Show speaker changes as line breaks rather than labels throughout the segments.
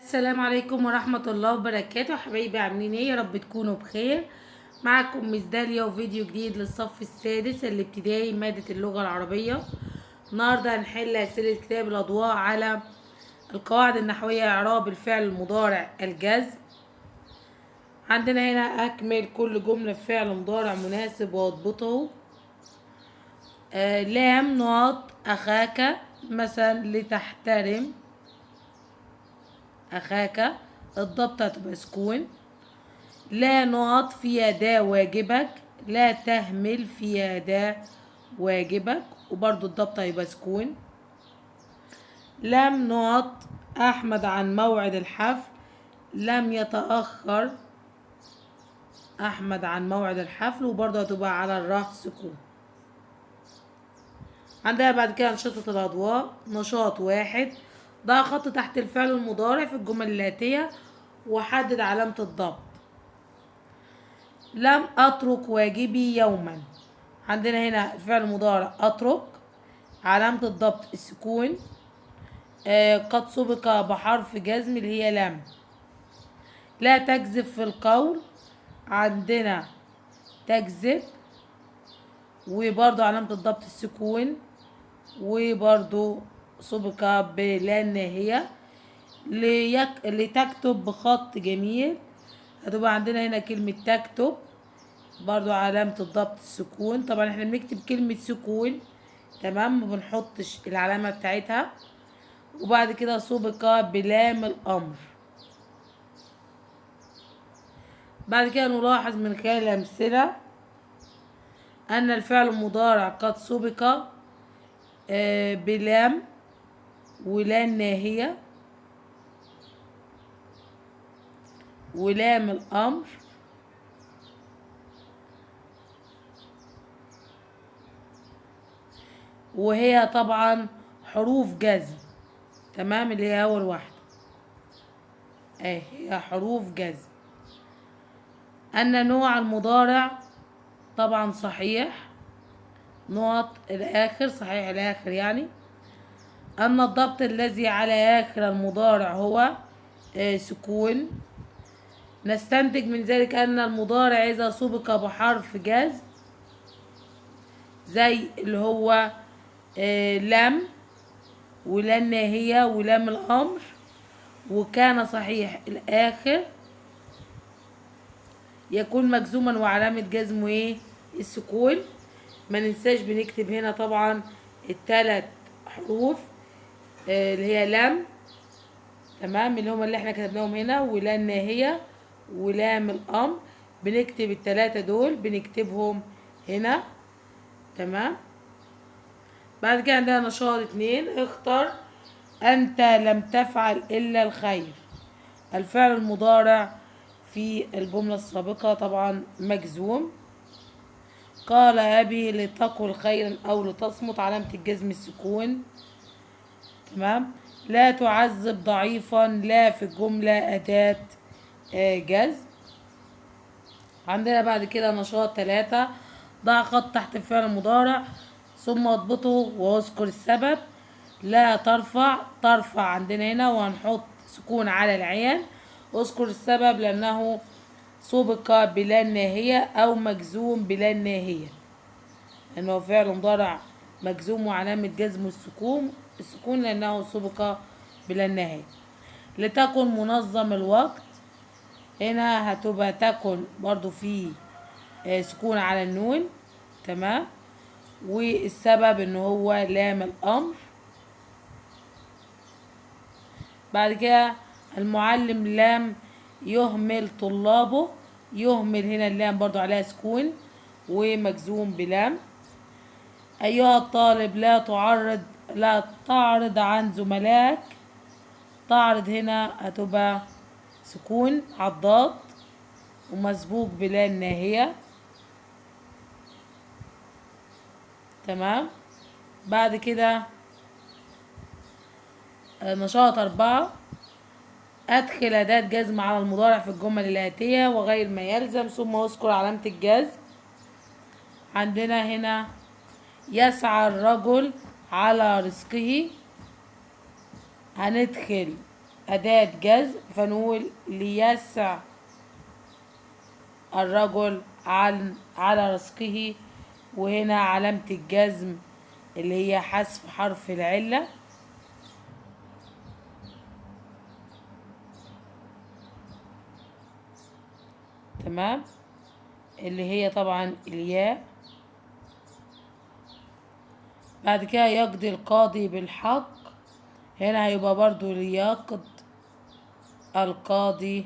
السلام عليكم ورحمة الله وبركاته. حبايبي عاملين ايه؟ يا رب تكونوا بخير. معكم مس داليا وفيديو جديد للصف السادس الابتدائي مادة اللغة العربية. النهاردة هنحل أسئلة كتاب الأضواء على القواعد النحوية إعراب الفعل المضارع الجزم. عندنا هنا أكمل كل جملة بفعل مضارع مناسب وأضبطه. لام نقط أخاك مثلا لتحترم أخاك، الضبط هتبقى سكون. لا نقط في أداء واجبك، لا تهمل في أداء واجبك، وبرضو الضبط هيبقى سكون. لم نقط أحمد عن موعد الحفل، لم يتأخر أحمد عن موعد الحفل، وبرضو هتبقى على الراء سكون. عندها بعد كده أنشطة الأضواء. نشاط 1، ضع خط تحت الفعل المضارع في الجمل الآتية وحدد علامة الضبط. لم أترك واجبي يوما، عندنا هنا الفعل المضارع أترك، علامة الضبط السكون، قد سبق بحرف جزم اللي هي لم. لا تكذب في القول، عندنا تكذب وبرضو علامة الضبط السكون، وبرضو سبق بلا الناهية. لتكتب بخط جميل، هتبقى عندنا هنا كلمة تكتب برضو علامة الضبط السكون. طبعا احنا بنكتب كلمة سكون، تمام، ما بنحطش العلامة بتاعتها. وبعد كده سبق بلام الأمر. بعد كده نلاحظ من خلال الأمثلة أن الفعل المضارع قد سبق بلام ولا الناهية ولام الأمر، وهي طبعا حروف جزم، تمام، اللي هي أول واحدة اهي هي حروف جزم. أن نوع المضارع طبعا صحيح، نقط الآخر صحيح الآخر يعني. أن الضبط الذي على آخر المضارع هو سكون. نستنتج من ذلك أن المضارع إذا سبق بحرف جزم زي اللي هو لم ولا الناهية ولام الأمر وكان صحيح الآخر يكون مجزوما وعلامة جزمه إيه؟ السكون. ما ننساش بنكتب هنا طبعا التلات حروف، اللي هي لم، تمام، اللي هما اللي احنا كتبناهم هنا، ولا الناهية ولام الأمر، بنكتب التلاتة دول بنكتبهم هنا، تمام. بعد كده عندنا نشاط 2، اختر أنت لم تفعل إلا الخير. الفعل المضارع في الجملة السابقة طبعا مجزوم. قال أبي لتقل خيرا أو لتصمت، علامة الجزم السكون، تمام. لا تعذب ضعيفا، لا في الجملة أداة جزم. عندنا بعد كده نشاط 3، ضع خط تحت الفعل المضارع ثم اضبطه واذكر السبب. لا ترفع، ترفع عندنا هنا وهنحط سكون على العين، اذكر السبب لأنه سبق بلا الناهية أو مجزوم بلا الناهية، لأنه فعل مضارع مجزوم وعلامة جزمه السكون لأنه سبق بلا الناهية. لتكن منظم الوقت، هنا هتبقى تكن برضو في سكون على النون، تمام، والسبب ان هو لام الامر. بعد كده المعلم لام يهمل طلابه، يهمل هنا اللام برضو عليها سكون ومجزوم بلام. أيها الطالب لا تعرض عن زملائك، تعرض هنا هتبقى سكون عضاد ومسبوق بلا الناهية، تمام. بعد كده نشاط 4، أدخل أداة جزم على المضارع في الجمل الآتية وغير ما يلزم ثم أذكر علامة الجزم. عندنا هنا يسعى الرجل على رزقه، هندخل أداة جزم، فنقول ليسع الرجل على رزقه، وهنا علامة الجزم اللي هي حذف حرف العلة. تمام، اللي هي طبعا الياء. بعد كده يقضي القاضي بالحق، هنا هيبقى برضو ليقض القاضي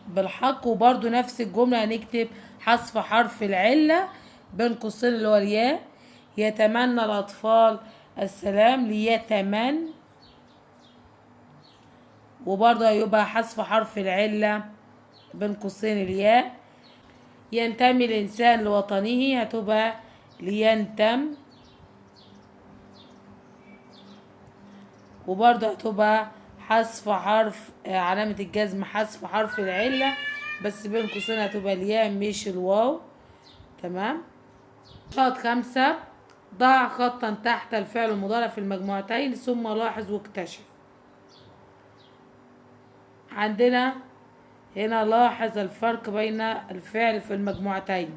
بالحق، وبرضو نفس الجملة هنكتب حذف حرف العلة بين قوسين اللي هو الياء. يتمنى الأطفال السلام، ليتمن، وبرضو هيبقى حذف حرف العلة بين قوسين الياء. ينتمي الإنسان لوطنه، هتبقى لينتم، وبرضه هتبقى حذف حرف علامة الجزم حذف حرف العلة، بس بين قوسين هتبقى الياء مش الواو. تمام. نشاط 5، ضع خطا تحت الفعل المضارع في المجموعتين ثم لاحظ واكتشف. عندنا هنا لاحظ الفرق بين الفعل في المجموعتين.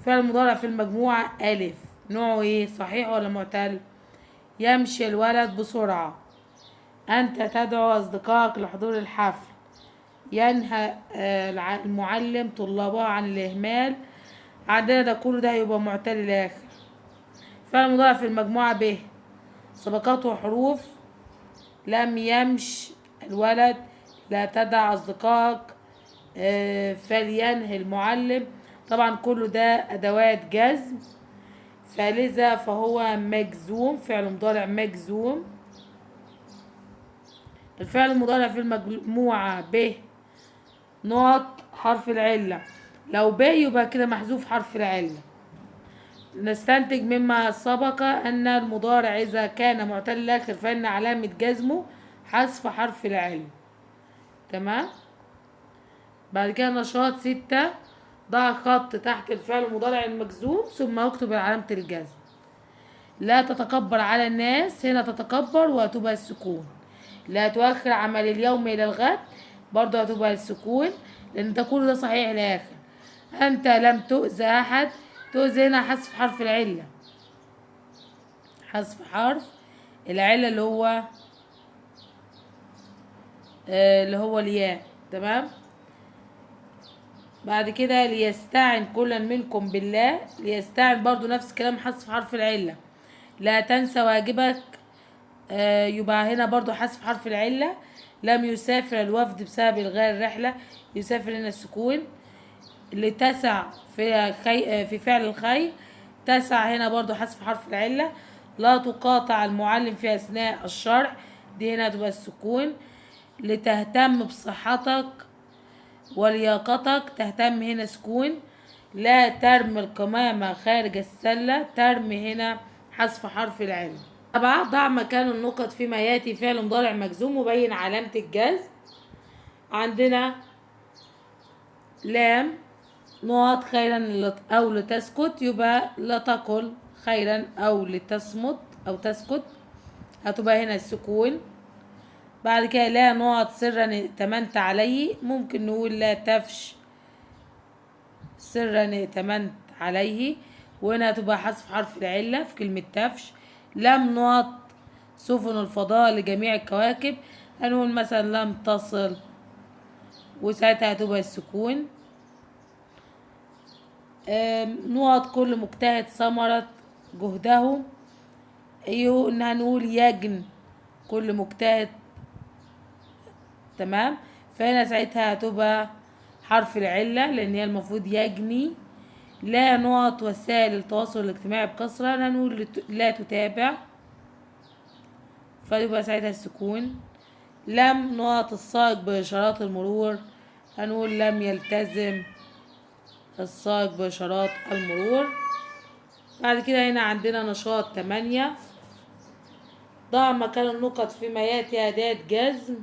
فعل المضارع في المجموعة ألف نوعه إيه؟ صحيح ولا معتل؟ يمشي الولد بسرعة. أنت تدعو أصدقائك لحضور الحفل. ينهى المعلم طلابه عن الإهمال. عندنا ده كله ده هيبقى معتل الآخر. فعل المضارع في المجموعة ب سبقته حروف. لم يمش الولد، لا تدع أصدقائك، فلينهي المعلم. طبعا كله ده أدوات جزم، فلذا فهو مجزوم، فعل مضارع مجزوم. الفعل المضارع في المجموعة ب نقط حرف العلة، لو ب يبقى كده محذوف حرف العلة. نستنتج مما سبق أن المضارع إذا كان معتل الآخر فإن علامة جزمه حذف حرف العلة. تمام. بعد كده نشاط 6، ضع خط تحت الفعل المضارع المجزوم ثم اكتب علامة الجزم. لا تتكبر على الناس، هنا تتكبر وهتبقى السكون. لا تؤخر عمل اليوم إلى الغد، برضه هتبقى السكون لأن ده كله ده صحيح الآخر. أنت لم تؤذى أحد، تؤذي هنا حذف حرف العلة، حذف حرف العلة اللي هو الياء. تمام. بعد كده ليستعن كل منكم بالله، ليستعن برضو نفس الكلام حذف حرف العلة. لا تنسى واجبك، يبقى هنا برضو حذف حرف العلة. لم يسافر الوفد بسبب إلغاء الرحلة، يسافر هنا السكون. لتسع في فعل الخير، تسع هنا برضو حذف حرف العلة. لا تقاطع المعلم في أثناء الشرح، دي هنا تبقى السكون. لتهتم بصحتك ولياقتك، تهتم هنا سكون. لا ترمي القمامة خارج السلة، ترمي هنا حذف حرف العلة. 7، ضع مكان النقط فيما يأتي فعل مضارع مجزوم وبين علامة الجزم. عندنا لام نقط خيرا أو لتسكت، يبقى لا تقل خيرا أو لتصمت أو تسكت، هتبقى هنا السكون. بعد كده لا نقط سرا ائتمنت عليه، ممكن نقول لا تفش سرا ائتمنت عليه، وهنا هتبقى حذف حرف العلة في كلمة تفش. لم نقط سفن الفضاء لجميع الكواكب، هنقول مثلا لم تصل، وساعتها هتبقى السكون. نقط كل مجتهد ثمرة جهده، هنقول يجن كل مجتهد. تمام. فهنا ساعتها هتبقى حرف العلة لأن هي المفروض يجني. لا نقط وسائل التواصل الاجتماعي بكثرة، هنقول لا تتابع، فيبقى ساعتها السكون. لم نقط السائق بإشارات المرور، هنقول لم يلتزم السائق بإشارات المرور. بعد كده هنا عندنا نشاط 8، ضع مكان النقط فيما يأتي أداة جزم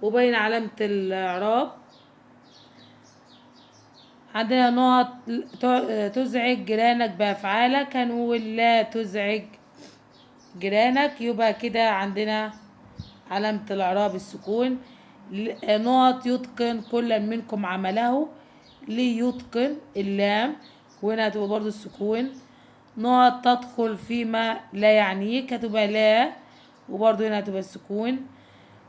وبين علامة الإعراب. عندنا نقط تزعج جيرانك بأفعالك، هنقول لا تزعج جيرانك، يبقى كده عندنا علامة الإعراب السكون. نقط يتقن كل منكم عمله، ليتقن اللام، وهنا هتبقى برضو السكون. نقط تدخل فيما لا يعنيك، هتبقى لا، وبرضو هنا هتبقى السكون.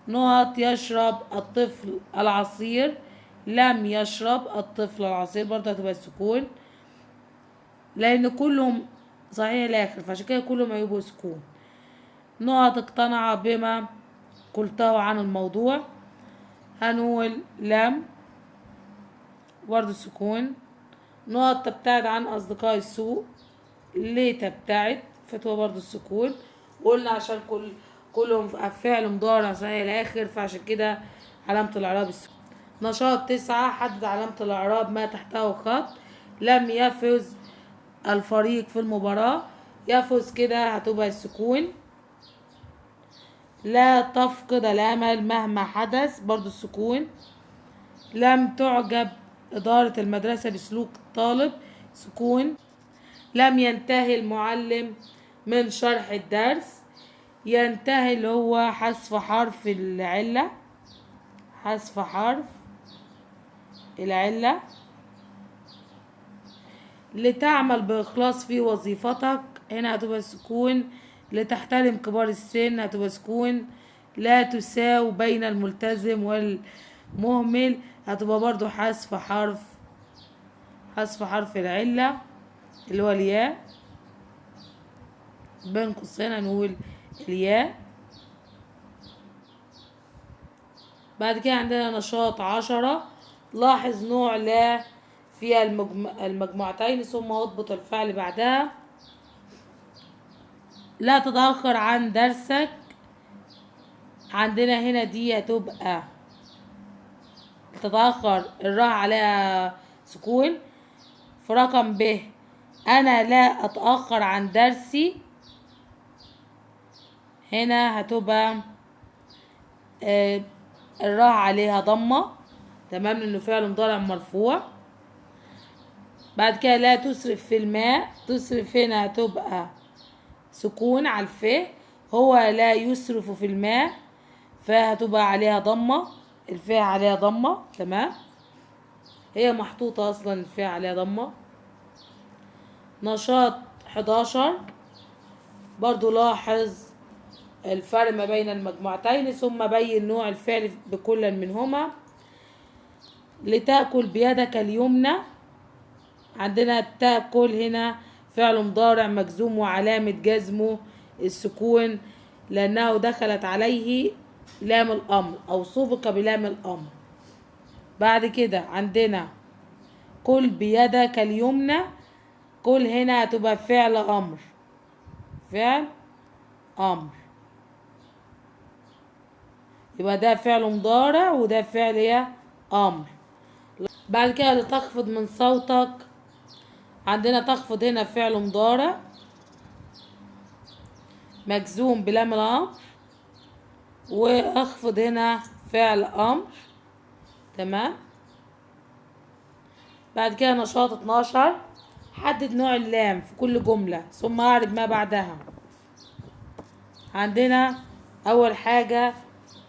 نقط يشرب الطفل العصير، لم يشرب الطفل العصير، برضو هتبقى السكون، لأن كلهم صحيح الآخر، فعشان كده كلهم هيبقوا سكون. نقط اقتنع بما قلته عن الموضوع، هنقول لم، برضو السكون. نقط تبتعد عن أصدقاء السوء، ليه تبتعد، فتبقى برضو السكون. وقلنا عشان كلهم فعل مضارع صحيح الآخر، فعشان كده علامة الإعراب السكون. نشاط 9، حدد علامة الإعراب ما تحته خط. لم يفز الفريق في المباراة، يفز كده هتبقى السكون. لا تفقد الأمل مهما حدث، برضو السكون. لم تعجب إدارة المدرسة بسلوك الطالب، سكون. لم ينتهي المعلم من شرح الدرس، ينتهي اللي هو حذف حرف العلة، حذف حرف العلة. لتعمل بإخلاص في وظيفتك، هنا هتبقى سكون. لتحترم كبار السن هتبقى سكون. لا تساو بين الملتزم والمهمل، هتبقى برضو حذف حرف العلة اللي هو الياء، بين قوسين هنقول الياء. بعد كده عندنا نشاط 10، لاحظ نوع لا في المجموعتين ثم اضبط الفعل بعدها. لا تتأخر عن درسك، عندنا هنا دي هتبقى تتأخر الراء عليها سكون. في رقم ب أنا لا أتأخر عن درسي، هنا هتبقى الراء عليها ضمة، تمام، لأنه فعل مضارع مرفوع. بعد كده لا تسرف في الماء، تسرف هنا هتبقى سكون على الف، هو لا يسرف في الماء فهتبقى عليها ضمة، الفاء عليها ضمة، تمام، هي محطوطة أصلا الفاء عليها ضمة. نشاط 11، برضو لاحظ الفرق ما بين المجموعتين ثم بين نوع الفعل بكل منهما. لتأكل بيدك اليمنى، عندنا تأكل هنا فعل مضارع مجزوم وعلامة جزمه السكون لأنه دخلت عليه لام الأمر أو سبق بلام الأمر. بعد كده عندنا كل بيدك اليمنى، كل هنا هتبقى فعل أمر، فعل أمر، يبقى ده فعل مضارع وده فعل ايه؟ أمر. بعد كده لتخفض من صوتك، عندنا تخفض هنا فعل مضارع مجزوم بلام الأمر، وأخفض هنا فعل أمر، تمام. بعد كده نشاط 12، حدد نوع اللام في كل جملة ثم أعرب ما بعدها. عندنا أول حاجة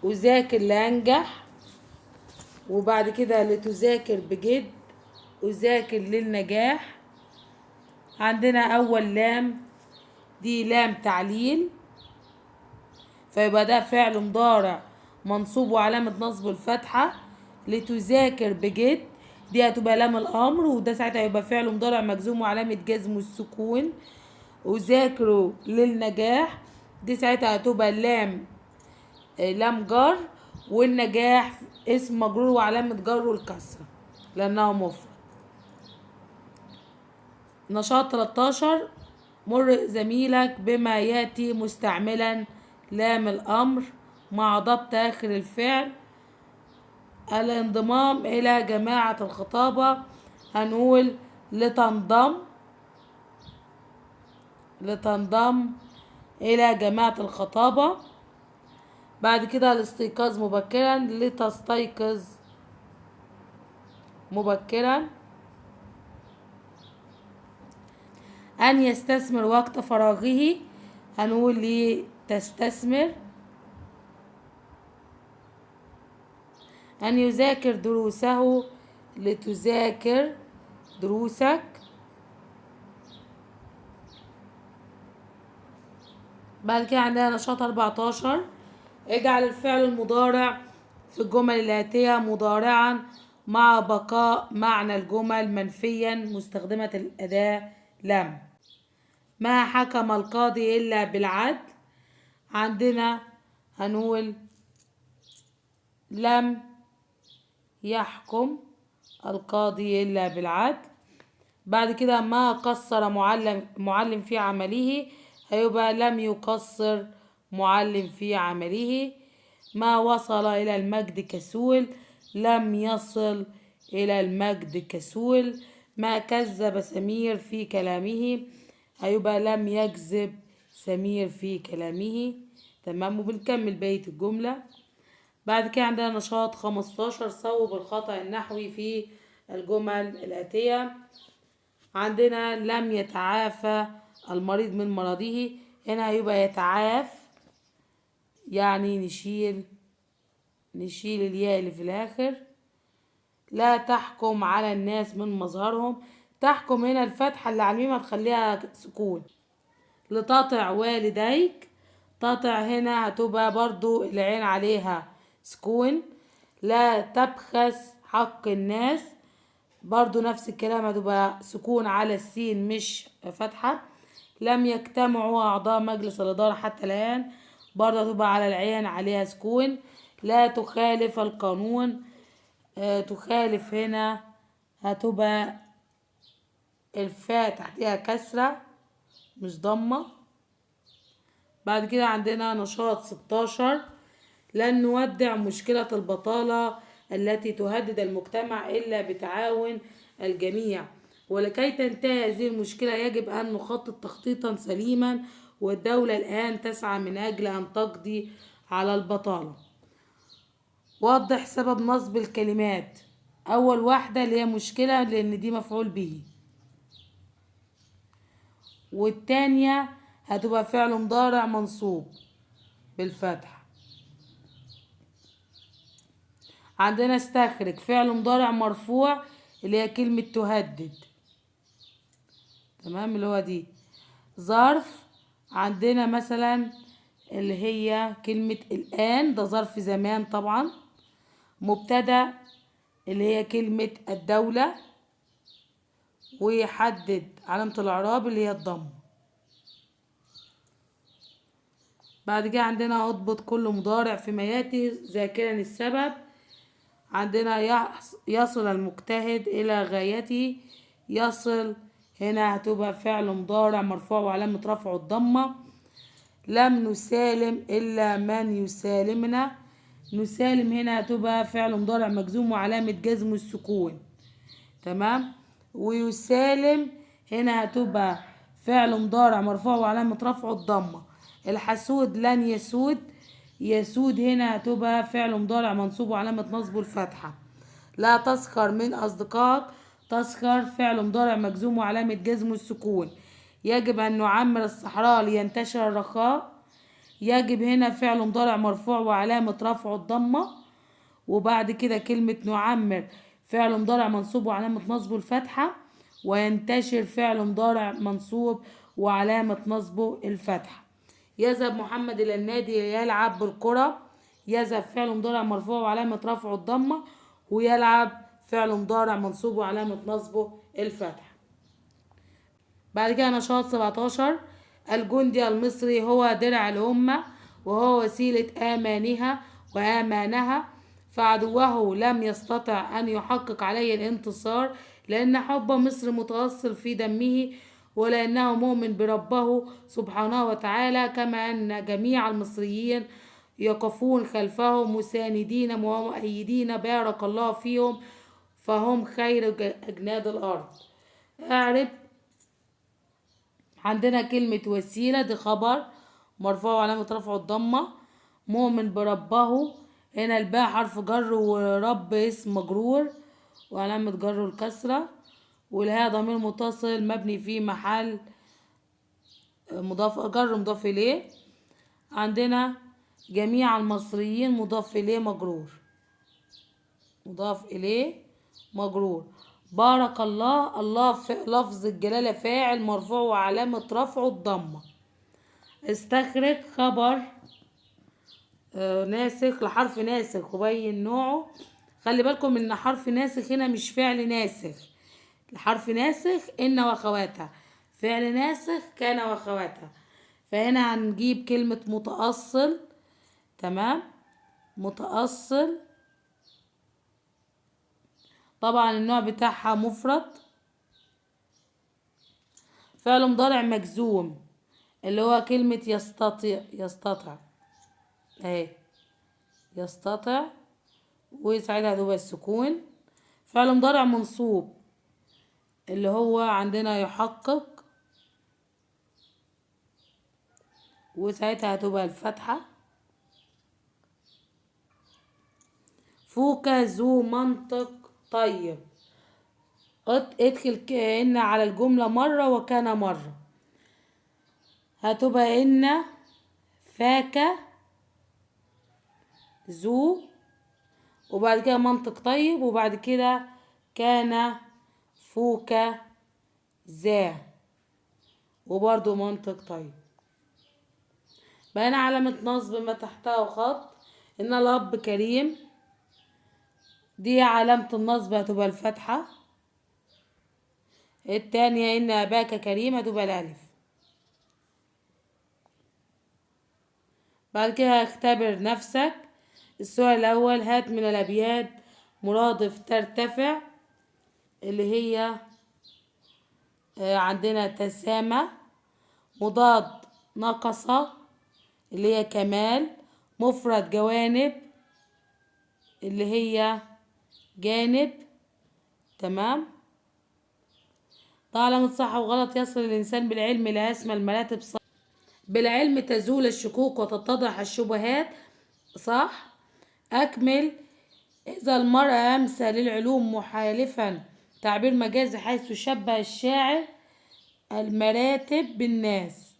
أذاكر لأنجح، وبعد كده لتذاكر بجد، أذاكر للنجاح. عندنا أول لام دي لام تعليل، فيبقى ده فعل مضارع منصوب وعلامة نصبه الفتحة. لتذاكر بجد دي هتبقى لام الأمر، وده ساعتها هيبقى فعل مضارع مجزوم وعلامة جزمه السكون. أذاكره للنجاح دي ساعتها هتبقى لام جر، والنجاح اسم مجرور وعلامة جره الكسرة لأنه مفرد. نشاط 13، مر زميلك بما يأتي مستعملا لام الأمر مع ضبط آخر الفعل. الانضمام إلى جماعة الخطابة، هنقول لتنضم إلى جماعة الخطابة. بعد كده الاستيقاظ مبكرا، لتستيقظ مبكرا. أن يستثمر وقت فراغه، هنقول لتستثمر. أن يذاكر دروسه، لتذاكر دروسك. بعد كده عندنا نشاط 14، اجعل الفعل المضارع في الجمل الآتية مضارعا مع بقاء معنى الجمل منفيا مستخدمة الأداة لم. ما حكم القاضي إلا بالعدل، عندنا هنقول لم يحكم القاضي إلا بالعدل. بعد كده ما قصر معلم في عمله، هيبقى لم يقصر معلم في عمله. ما وصل إلى المجد كسول، لم يصل إلى المجد كسول. ما كذب سمير في كلامه، هيبقى لم يكذب سمير في كلامه. تمام، وبنكمل بقية الجملة. بعد كده عندنا نشاط 15، صوب الخطأ النحوي في الجمل الآتية. عندنا لم يتعافى المريض من مرضه، هنا هيبقى يتعاف، يعني نشيل الياء اللي في الآخر. لا تحكم على الناس من مظهرهم، تحكم هنا الفتحة اللي على الميم هتخليها سكون. لتطع والديك، تطع هنا هتبقى برضو العين عليها سكون. لا تبخس حق الناس، برضو نفس الكلام هتبقى سكون على السين مش فتحة. لم يجتمعوا أعضاء مجلس الإدارة حتى الآن، برضو هتبقى على العين عليها سكون. لا تخالف القانون، تخالف هنا هتبقى الفاء تحتها كسرة مش ضمة. بعد كده عندنا نشاط 16، لن نودع مشكلة البطالة التي تهدد المجتمع إلا بتعاون الجميع، ولكي تنتهي هذه المشكلة يجب أن نخطط تخطيطا سليما، والدولة الآن تسعى من أجل أن تقضي على البطالة. وضح سبب نصب الكلمات. أول واحدة اللي هي مشكلة لأن دي مفعول به، والتانية هتبقى فعل مضارع منصوب بالفتح. عندنا استخرج فعل مضارع مرفوع اللي هي كلمة تهدد، تمام، اللي هو دي. ظرف عندنا مثلا اللي هي كلمة الآن، ده ظرف زمان طبعا. مبتدأ اللي هي كلمة الدولة، ويحدد علامة الإعراب اللي هي الضم. بعد كده عندنا اضبط كل مضارع فيما يأتي ذاكرا السبب. عندنا يصل المجتهد إلى غايته، يصل هنا هتبقى فعل مضارع مرفوع وعلامة رفعه الضمة. لم نسالم إلا من يسالمنا، نسالم هنا هتبقى فعل مضارع مجزوم وعلامة جزمه السكون، تمام. ويسالم هنا هتبقى فعل مضارع مرفوع وعلامة رفعه الضمة. الحسود لن يسود، يسود هنا هتبقى فعل مضارع منصوب وعلامة نصبه الفتحة. لا تسخر من أصدقائك، تسخر فعل مضارع مجزوم وعلامة جزمه السكون. يجب أن نعمر الصحراء لينتشر الرخاء، يجب هنا فعل مضارع مرفوع وعلامة رفعه الضمة. وبعد كده كلمة نعمر فعل مضارع منصوب وعلامة نصبه الفتحة، وينتشر فعل مضارع منصوب وعلامة نصبه الفتحة. يذهب محمد إلى النادي ليلعب بالكرة، يذهب فعل مضارع مرفوع وعلامة رفعه الضمة، ويلعب فعل مضارع منصوب وعلامة نصبه الفتحة. بعد كده نشاط 17، الجندي المصري هو درع الأمة وهو وسيلة آمانها وآمانها، فعدوه لم يستطع أن يحقق عليه الانتصار لأن حب مصر متأصل في دمه، ولأنه مؤمن بربه سبحانه وتعالى، كما أن جميع المصريين يقفون خلفه مساندين ومؤيدين بارك الله فيهم، فهم خير أجناد الأرض. اعرب. عندنا كلمة وسيلة دي خبر مرفوع وعلامة رفعه الضمة. مؤمن بربه هنا الباء حرف جر ورب اسم مجرور وعلامة جره الكسرة، والهاء ضمير متصل مبني في محل مضاف جر مضاف إليه. عندنا جميع المصريين مضاف إليه مجرور. مضاف إليه مجرور. بارك الله، الله في لفظ الجلالة فاعل مرفوع وعلامة رفعه الضمة. استخرج خبر ناسخ لحرف ناسخ وبين نوعه. خلي بالكم ان حرف ناسخ هنا مش فعل ناسخ، الحرف ناسخ إن وأخواتها، فعل ناسخ كان وأخواتها. فهنا هنجيب كلمة متأصل، تمام، متأصل طبعا النوع بتاعها مفرد، فعل مضارع مجزوم اللي هو كلمة يستطيع، يستطع اهي يستطع، وساعتها هتبقى السكون. فعل مضارع منصوب اللي هو عندنا يحقق، وساعتها هتبقى الفتحة. فوكا ذو منطق طيب، ادخل إن على الجملة مرة وكان مرة، هتبقى إن فاك ذو، وبعد كده منطق طيب، وبعد كده كان فوكا ذا، وبرضو منطق طيب. بقينا علامة نصب ما تحتها خط، إن الأب كريم، دي علامة النصب هتبقى الفتحة. التانية إن أباك كريم هتبقى الألف. بعد كده اختبر نفسك. السؤال الأول، هات من الأبيات مرادف ترتفع، اللي هي عندنا تسامى، مضاد نقص اللي هي كمال، مفرد جوانب اللي هي جانب، تمام. ده علامة صح وغلط. يصل الإنسان بالعلم إلى أسمى المراتب، صح. بالعلم تزول الشكوك وتتضح الشبهات، صح. أكمل، إذا المرأة أمسى للعلوم محالفا، تعبير مجازي حيث شبه الشاعر المراتب بالناس.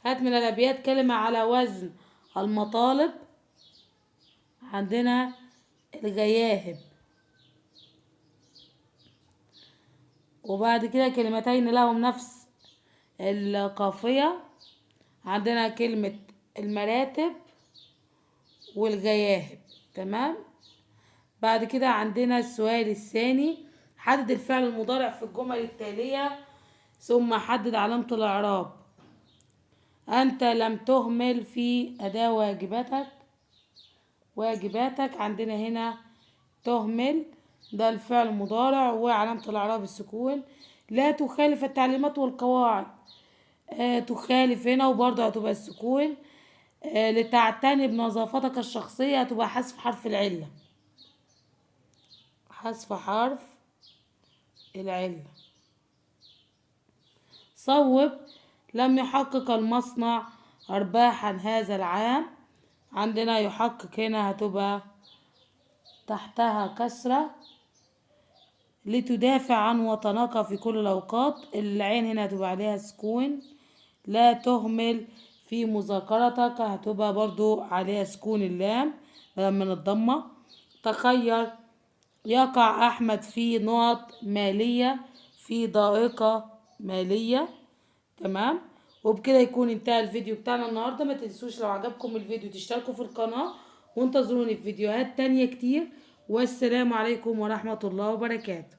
هات من الأبيات كلمة على وزن المطالب، عندنا الغياهب، وبعد كده كلمتين لهم نفس القافية، عندنا كلمة المراتب والغياهب، تمام. بعد كده عندنا السؤال الثاني، حدد الفعل المضارع في الجمل التالية ثم حدد علامة الإعراب. أنت لم تهمل في أداء واجباتك، واجباتك عندنا هنا تهمل ده الفعل المضارع وعلامة الإعراب السكون. لا تخالف التعليمات والقواعد، تخالف هنا وبرضه هتبقى السكون. لتعتني بنظافتك الشخصية هتبقى حذف حرف العلة، حذف حرف العلة. صوب، لم يحقق المصنع أرباحا هذا العام، عندنا يحقق هنا هتبقى تحتها كسرة. لتدافع عن وطنك في كل الأوقات، العين هنا هتبقى عليها سكون. لا تهمل في مذاكرتك هتبقى برضو عليها سكون اللام بدل من الضمة. تخير، يقع أحمد في نقط مالية، في ضائقة مالية، تمام. وبكده يكون انتهى الفيديو بتاعنا النهاردة. ما تنسوش لو عجبكم الفيديو تشتركوا في القناة، وانتظروني في فيديوهات تانية كتير. والسلام عليكم ورحمة الله وبركاته.